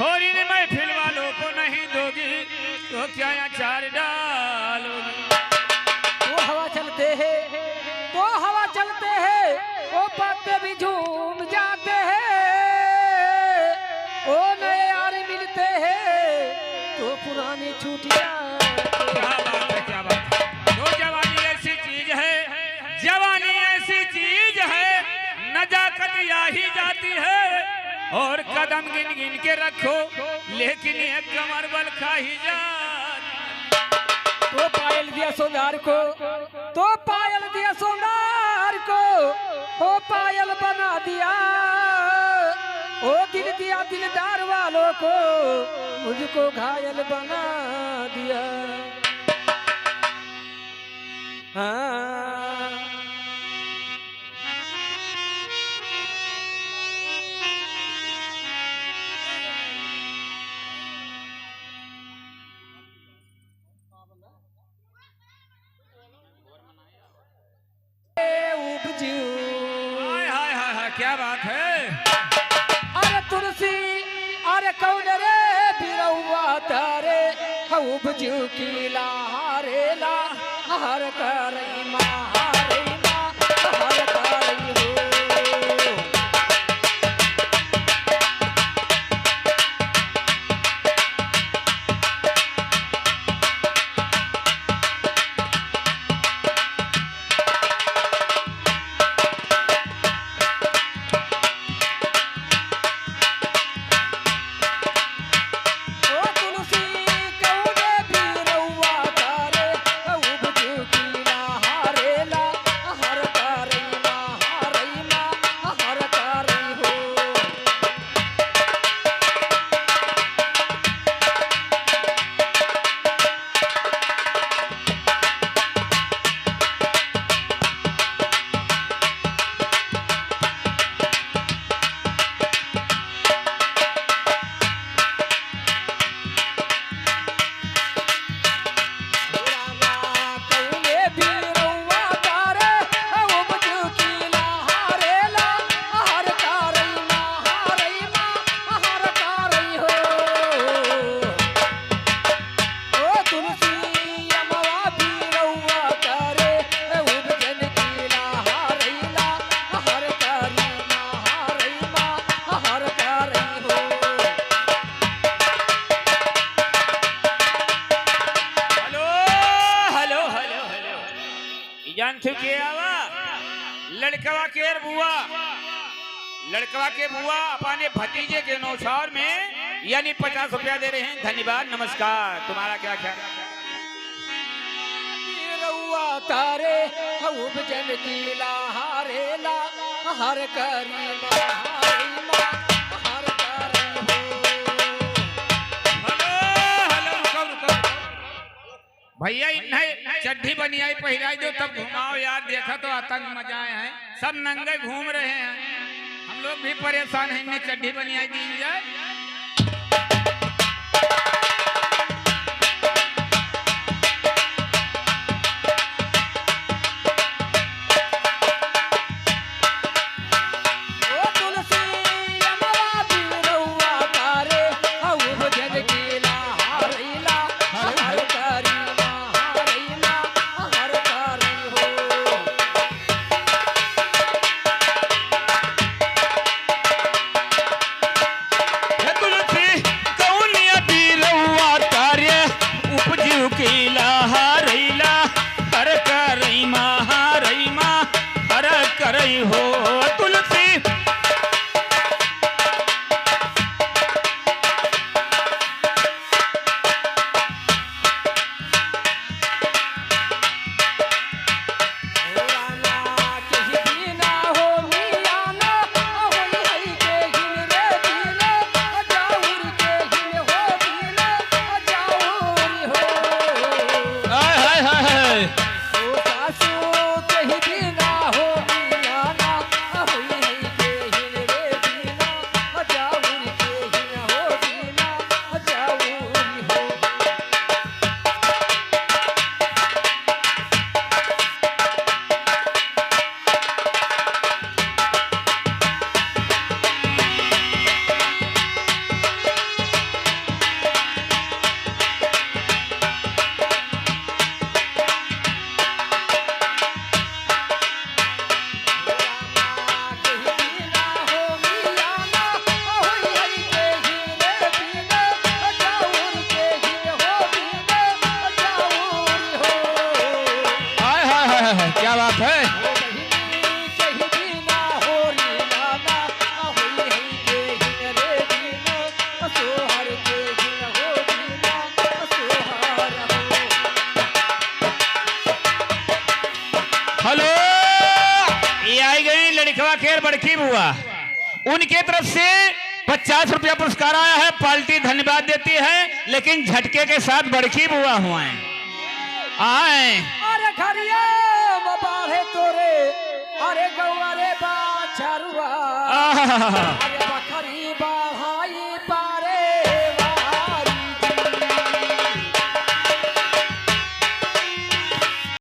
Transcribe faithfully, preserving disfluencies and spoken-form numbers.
और इन महफिल वालों को नहीं दोगी तो क्या अचार डालोगी? वो हवा चलते हैं, वो हवा चलते हैं, वो पत्ते भी झूम जाते हैं। वो नए यार मिलते हैं तो पुराने छूट जाते हैं। क्या बात है, क्या बात है। तो जवानी ऐसी चीज है, जवानी ऐसी चीज है, नजाकत या ही जाती है। और कदम गिन गिन के रखो, लेकिन ये कमर बल खा ही जाती। तो पायल दिया सोनार को, तो पायल दिया सोनार को, ओ पायल बना दिया। ओ दिल दिया दिलदार वालों को, मुझको घायल बना दिया। हाँ। उपजू। हाय, हाय, हाय, हाय, क्या बात है। अरे तुलसी, अरे कौन रे बिरौआ तारे, उपजू की लहारे ला, हर करई मा, हरई मा, हर करई हो। Hello, hello, hello, hello. ई जानत हो के आवा? लड़कवा के बुआ, लड़कवा के बुआ अपने भतीजे के नौछावर में यानी पचास रुपया दे रहे हैं। धन्यवाद, नमस्कार। तुम्हारा क्या ख्याल? रउआ तारे हऊ बजन की लहारे ला, हर करी मा, हर मा, हर करी हो। हेलो, हेलो, रुको, रुको, रुको। भैया, इन्हें चड्ढी बनियाई पहिराई दो, तब घुमाओ यार, देखा तो आतंक मचाए हैं, सब नंगे घूम रहे हैं, हम लोग भी परेशान हैं, इन्हें चड्ढी बनियाई दी जाए। आखिर बड़की बुआ, उनके तरफ से पचास रुपया पुरस्कार आया है। पार्टी धन्यवाद देती है, लेकिन झटके के साथ बड़की बुआ हुआ है। आए। अरे घरिया में बाढ़े तोरे, अरे गौआ रे बाछरुआ। आहा।